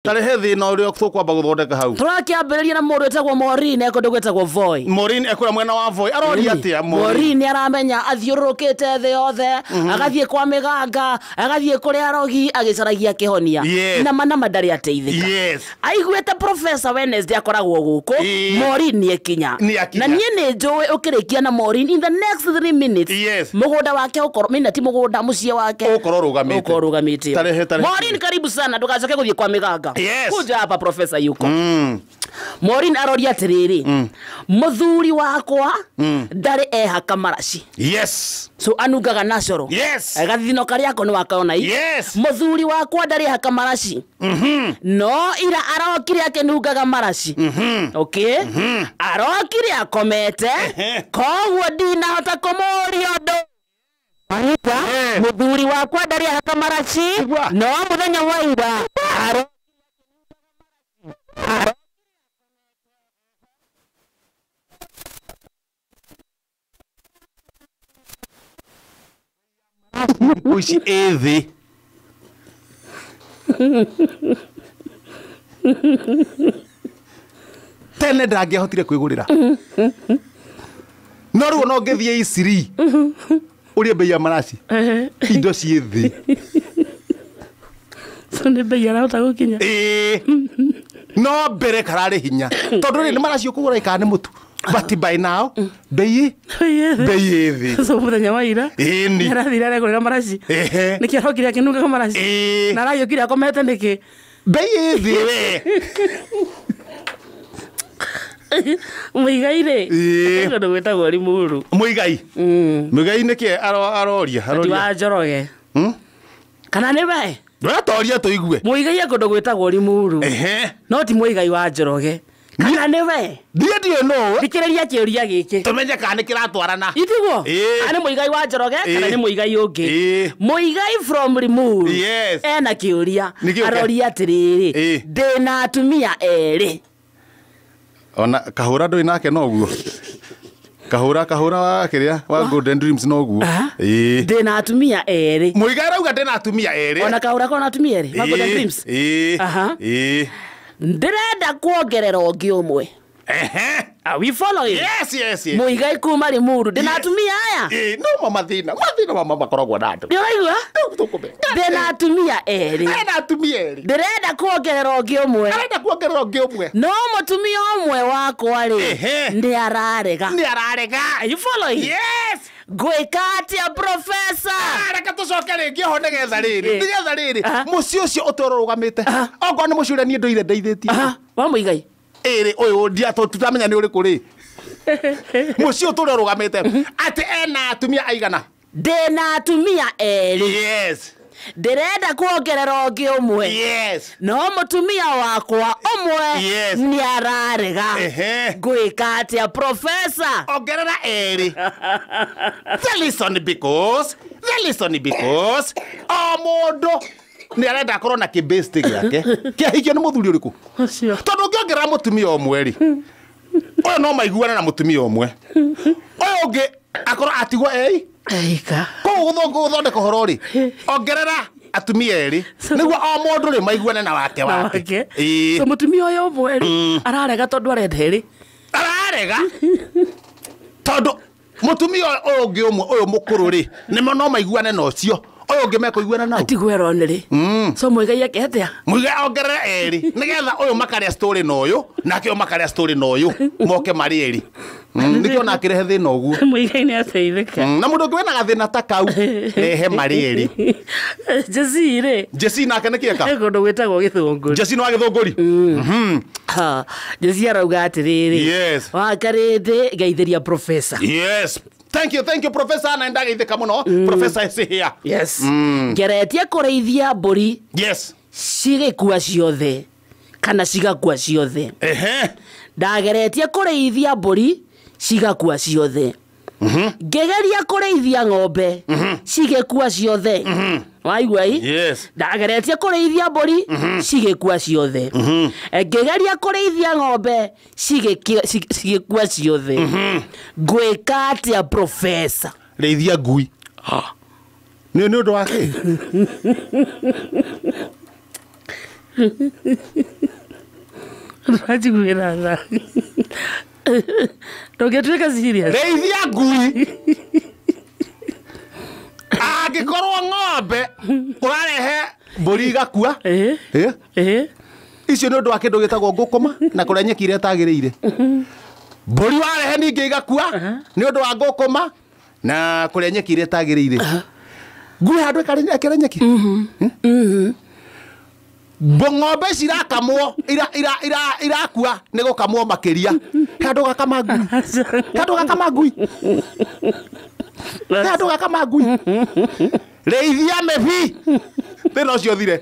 Tarehe thina uria tukwamba guthondeka hau. Turakiambiriria na mundu wetagwo Maureen ekundu gwetagwo Voi. Maureen ekura mwena wa Voi aroria atia? Maureen aramenya athiururukite thi yothe, agathie kwa miganga, agathie kuria arogi agicaragia kihonia. Na mana ndari ateithika. Aiguite Professor Wednesday akoragwo guku, Maureen ni ekinya. Na nie ni njui ukirikia na Maureen in the next 3 minutes. Mugunda wake ukorwo mina ti mugunda mucie wake ukorwo rugamite. Ukorwo rugamite. Tarehe tarehe. Maureen karibu sana ndugacoke guthie kwa miganga. Yes. Kuja hapa Professor yuko. Maureen aroria atiriri, muthuri wakwa ndari ehaka maraci. Yes. So anungaga natural. Yes. Gathino karia ko ni wakaona i. Yes. Muthuri wakwa ndari ehaka maraci. No ira arokire akinungaga maraci. Okay. Arokire akomete. Koguo ndinahota kumuria undu. Anita, muthuri wakwa ndari ehaka maraci. No muthenya wa ira. Uci ethi. Tene ndangĩahotire kwĩgũrĩra. No rĩu no ngĩthiĩ Isiri ũrie bei ya maraci indo ciĩ thĩ. So nĩ bei arahota gũkinya. Ĩĩ. No mbere kararĩ hinya tondũ rĩ nĩ maraci ũkũgũra ĩkaa nĩ mũtu. But by now, bei thĩ. So muthenya wa ira ĩni arathire aregũrĩra maraci. Nĩkĩ arokire akĩnungaga maraci na araiũkire akomete nĩkĩ? Bei thĩ we. Muigai rĩ kũndũ gwĩtagwo Limuru. Muigai. Muigai nĩkĩ aroria? Ti wa Njoroge. Kana nĩ we? Ndũratoria tũigue. Muigai kũndũ gwĩtagwo Limuru. No ti Muigai wa Njoroge. Kana nĩ we? Ndiĩ ndiĩ no. Thikĩrĩria kĩũria gĩkĩ. Tũmenye kana nĩ kĩratwarana. Itiguo? Kana nĩ Muigai wa Njoroge kana nĩ Muigai ũngĩ. Muigai from Limuru. Yes. Ena kĩũria. Aroria atĩrĩrĩ, ndĩna atumia erĩ. Ona kahũra ndũĩ nake noguo. Kahũra wa kĩrĩa wa Golden Dreams noguo. Ĩĩ. Ndĩna atumia erĩ. Muigai arauga ndĩna atumia erĩ. Ona kahũra kona atumia erĩ wa Golden Dreams. Ĩĩ. Ĩĩ. Ndĩrenda kuongerera ũngĩ ũmwe. Are we following? Yes, yes, yes. Muigai kuma Limuru. Ndĩna atumia aya. Ĩĩ, no ma mathĩna. Mathĩna mama makoragwo na andũ. Nĩũraigua? Ndĩna atumia erĩ. Ndĩna atumia erĩ. Ndĩrenda kuongerera ũngĩ ũmwe. Arenda kuongerera ũngĩ ũmwe. No mũtumia ũmwe wakwa rĩ nĩ ararega. Nĩ ararega. Are you following? Yes. Gwĩka atĩa Professor? Reke tũcoke rĩngĩ ho nĩgetha rĩrĩ. Nĩgetha rĩrĩ. Mũciĩ ũcio ũtũũre ũrũgamĩte. Okorwo nĩ mũciĩ ũrĩa niĩ ndũire ndeithĩtie. Wa Muigai. Ĩrĩ ũyũ ndia tũtamenya nĩ ũrĩkũ rĩ. Mũciĩ ũtũũre ũrũgamĩte. Atĩ ena atumia aigana? Ndĩna atumia erĩ. Yes. Ndĩrenda kuongerera ũngĩ ũmwe. Yes. No mũtumia wakwa ũmwe nĩ ararega. Ngwĩka atĩa Professor? Ongerera erĩ. The listen because o mũndũ nĩ arenda akorwo na kĩbesti gĩake. Kĩahikio nĩ mũthuri ũrĩkũ? Ũcio. Tondũ ũngĩongerera mũtumia ũmwe rĩ, ũyũ no maiguane na mũtumia ũmwe. Ũyũ ũngĩ akorwo atigwo ei. Aika. Koguo gũthondeka ũhoro rĩ, ongerera atumia erĩ nĩguo o mũndũ rĩ maiguane na wake wake. Ĩĩ. So mũtumia ũyũ ũmwe rĩ ararega tondũ arenda erĩ. Ararega tondũ mũtumia ũyũ ũngĩ ũmwe ũyũ mũkũrũ rĩ nĩmo no maiguane na ũcio. Ũyũ ũngĩ mekũiguana nau. Atigwo erone rĩ. So Muigai eke atĩa? Muigai ongerere erĩ nĩgetha ũyũ makarĩa story na ũyũ nake ũyũ makarĩa story na ũyũ moke marĩ erĩ. Nĩkĩo ona akĩrehe thĩna ũguo. Muigai nĩ ateithĩka. Na mũndũ ũngĩ wĩna gathĩna ta kau rehe marĩ erĩ. Jesse rĩ. Jesse nake nĩkĩ eka? He kũndũ gwĩtagwo Gĩthũngũri. Jesse nĩ wa Gĩthũngũri? Jesse arauga atĩrĩrĩ. Yes. Wakarĩndĩ ngeithĩria Professor. Yes. Thank you Professor na ndageithĩka mũno. Professor is here. Yes. Ngeretie kũrĩithia mbũri. Yes. Cigĩkua ciothe kana cigakua ciothe. Ndageretie kũrĩithia mbũri cigakua ciothe. Ngĩgeria kũrĩithia ng'ombe cigĩkua ciothe. Waigua i? Yes. Ndageretie kũrĩithia mbũri cigĩkua ciothe. Ngĩgeria kũrĩithia ng'ombe cigĩkua ciothe. Ngwĩka atĩa Professor? Rĩithia ngui. Nĩ ũndũ wa kĩ? Ndũranjiguĩra tha. Ndũngĩtuĩka serious. Rĩithia ngui. Angĩkorwo ng'ombe ũrarehe mbũri igakua. Icio nĩ ũndũ wa kĩndũ gĩtagwo ngũkũma na kũrĩa nyeki ĩrĩa ĩtagĩrĩire. Mbũri warehe ningĩ igakua nĩ ũndũ wa ngũkũma na kũrĩa nyeki ĩrĩa ĩtagĩrĩire. Ngui handũ ĩkarĩa nyeki. Ng'ombe ici irakamwo irakua nĩ gũkamwo makĩria. Handũ gakama ngui. Handũ gakama ngui. Handũ gakama ngui. Rĩithia mĩbi. Thĩna ũcio ũthire.